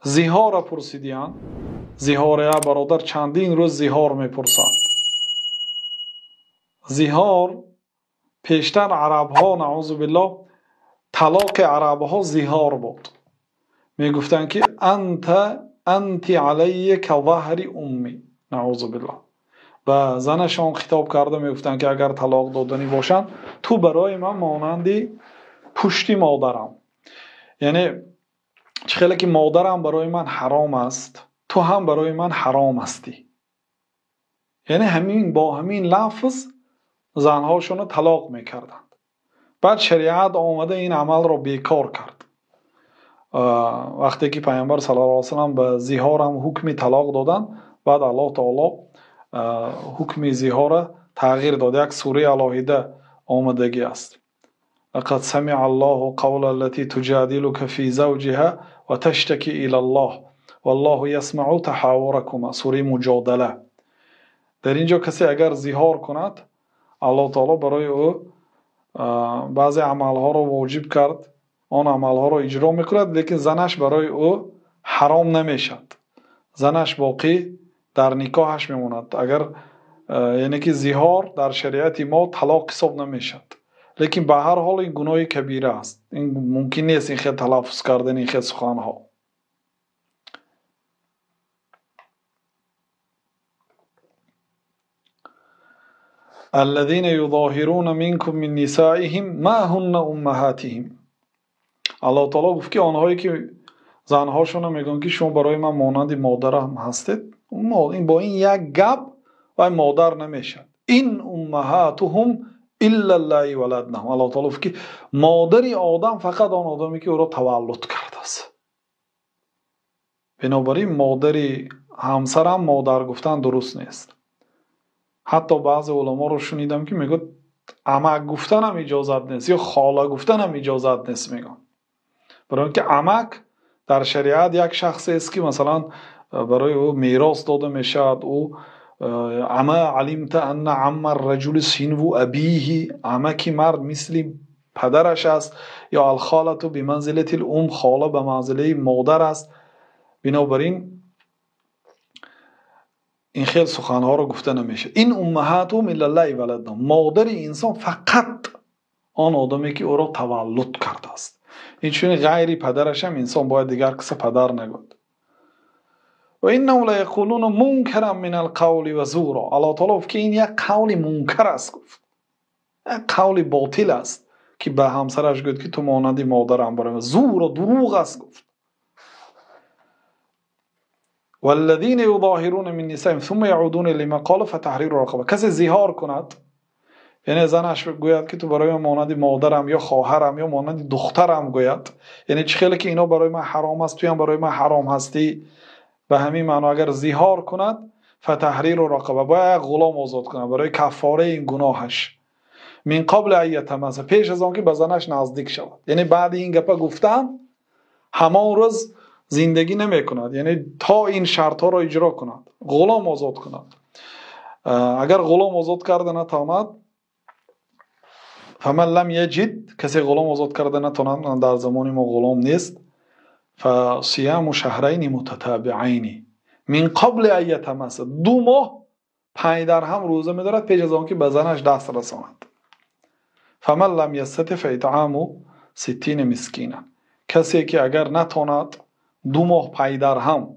Зиҳорро пурсидиянд. Зиҳор я бародар чандин рӯз зиҳор мепурсанд. Зиҳор пештар арабҳо, наъузу биллоҳ, талоқи арабҳо зиҳор буд. Мегуфтанд ки анта анти алайя казаҳри умми, наъузу биллоҳ. Ба занашон хитоб карда мегуфтанд ки агар талоқ додани бошанд, ту барои ман монанди пушти модарам. Яъне чӣ хеле ки модарам барои ман ҳаром аст, ту ҳам барои ман ҳаром ҳастӣ. Яъне ҳамин бо ҳамин лафз занҳошонро талоқ мекарданд. Баъд шариат омада ин амалро бекор кард. Вақте ки Паёмбар саллаллоҳу алайҳи васаллам ба зиҳор ҳам ҳукми талоқ доданд, баъд Аллоҳ таоло ҳукми зиҳорро тағйир дод. Як сураи алоҳида омадагӣ аст. لقد سمع الله قول التي تجادلك في زوجها وتشتكي إلى الله والله يسمع تحاوركما. сураи Муҷодала. Дар инҷо касе агар зиҳор кунад, Аллоҳ таоло барои ӯ баъзе амалҳоро воҷиб кард, он амалҳоро иҷро мекунад, лекин занаш барои ӯ ҳаром намешавад. Занаш боқӣ дар никоҳаш мемонад. Агар яъне ки зиҳор дар шариати мо талоқ ҳисоб намешавад, лекин ба ҳар ҳол ин гуноҳи кабира аст. Ин мумкин нест ин хел талаффуз кардан, ин хел суханҳо. الذين يظاهرون منكم من نسائهم ما هن امهاتهم. Аллоҳ таоло гуфт ки онҳое ки занҳошонро мегӯянд ки шумо барои ман монанди модарам ҳастед, ин бо ин як гап вай модар намешавад. Ин уммаҳатуҳум илла аллаи валаднаҳум. Аллоҳ таоло гуфт ки модари одам фақат он одаме ки ӯро таваллуд кардааст. Бинобар ин модари ҳамсарам модар гуфтан дуруст нест. Ҳатто баъзе уламоро шунидам ки мегӯяд амак гуфтанам иҷозат нест ё хола гуфтанам иҷозат нест мегӯянд. Барои инки амак дар шариат як шахсест ки масалан барои ӯ мерос дода мешавад, ӯ ама алимта анна амма ар-раҷули синву абиҳи, амаки мард мисли падараш аст, ё алхолату биманзилати л-ум, хола ба манзилаи модар аст. Бинобар ин ин хел суханҳоро гуфта намешавад. Ин уммаҳатуҳум иллаллаи валаднаҳум. Модари инсон фақат он одаме ки ӯро таваллуд кардааст. Инчунин ғайри падараш ҳам инсон бояд дигар каса падар нагӯяд. Ва иннаҳум лаяқулуна мункаран минал қавли ва зура. Аллоҳ таоло гуфт ки ин як қавли мункар аст, гуфт. Як қавли ботил аст ки ба ҳамсараш гӯяд ки ту монанди модарам барои ман. Зура дурӯғ аст, гуфт. والذين يظاهرون من نسائهم ثم يعودون لما قالوا فتحرير رقبة. کسی زیهار کند، یعنی زنش گوید که تو برای من مانند مادرم یا خواهرم یا مانند دخترم گوید، یعنی چه خیلی که اینا برای من حرام است، توی هم برای من حرام هستی، به همین معنا اگر زیهار کند فتحریر رقبه، باید غلام آزاد کند برای کفاره این گناهش. من قبل ان یتمس، پیش از آن که به زنش نزدیک شود. یعنی بعد این گپا گفتن همان روز زندگی نمیکند، یعنی تا این شرط ها را اجرا کند، غلام آزاد کند. اگر غلام آزاد کرده نتواند، فمن لم یجد، کسی غلام آزاد کرده نتواند، در زمان ما غلام نیست، فصیام شهرین متتابعین من قبل ان یتمس، 2 ماه پای در هم روزه می‌دارد پیش از آن که به زنش دست رساند. فمن لم یستطع فاطعام 60 مسکینا، کسی که اگر نتواند 2 ماه پای در هم،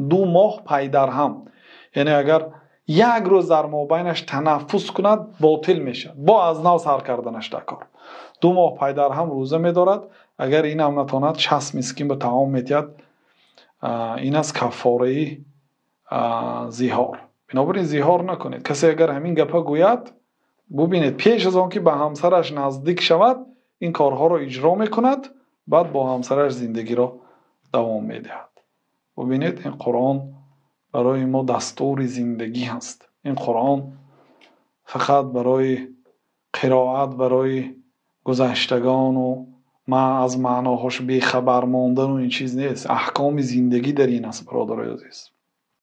2 ماه پای در هم، یعنی اگر یک روز در مابینش تنفس کند باطل میشد، با از نو سر کردنش در کار. 2 ماه پای در هم روزه میدارد، اگر این هم نتواند 60 مسکین به طعام میدهد. این از کفاره زیهار. بنابراین زیهار نکنید. کسی اگر همین گپا گوید، ببینید پیش از آن که به همسرش نزدیک شود این کارها را اجرا میکند، بعد با همسرش زندگی را دوام میدهد. ببینید این قرآن برای ما دستور زندگی هست. این قرآن فقط برای قرائت برای گذشتگان و ما از معناهاش بیخبر ماندن و این چیز نیست. احکام زندگی در این است برادرای عزیز.